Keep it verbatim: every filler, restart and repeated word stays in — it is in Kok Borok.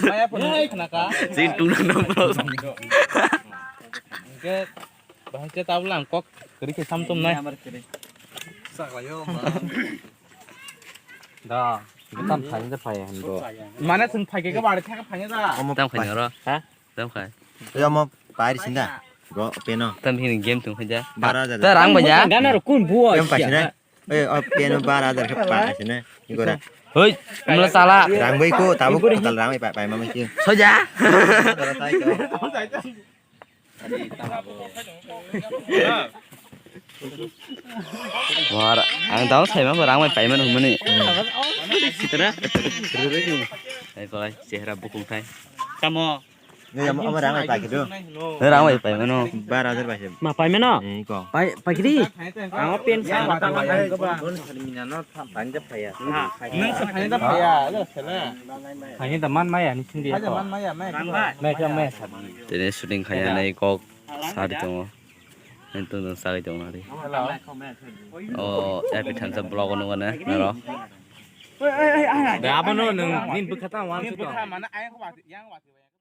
Maya phone khna ka. Jin tung nang nang bro. Ke bahai ke tabla ang kok kri ke sam tum nai. Da, tam phai da phai han do. Mane sung phai ke ke bare thak phai da. Tam khai ro. Ha? Tam khai. Yo mo pari sinda. Go peno. Tam hini game tung khai da. Bara da. Ta rang ba ja. Gana ro kun bu. Em pa sine. Eh, oh, peno bara da ke pa sine. Igora. Hoi, mula sala. Rang bai ko, tabu ko tal rang bai pa pa mama ki. Soja. Bara tai ko. Wara, ang tau sai ma rang bai pai mano humani. Sitra. Ai ko ai, chehra bukung thai. Tamo. Ni ama ama rang bai pai kidu. Rang bai pai mano. Bara hajar pai. Ma pai mano? Ni ko. Pai pai kiri. Ang pen sa. Nang sa phai da phai ya, lo sele. Phai da man maya ni sindi. Phai da man maya, maya. Maya kya maya sa. Tene shooting khaya nai kok sari tongo. Nang tung tung sari tongo nari. Hello. O, epi thansa vlog ono gana, naro. Da abono nang nin bukha ta wan. Nin bukha mana ayang ko ba, yang ba.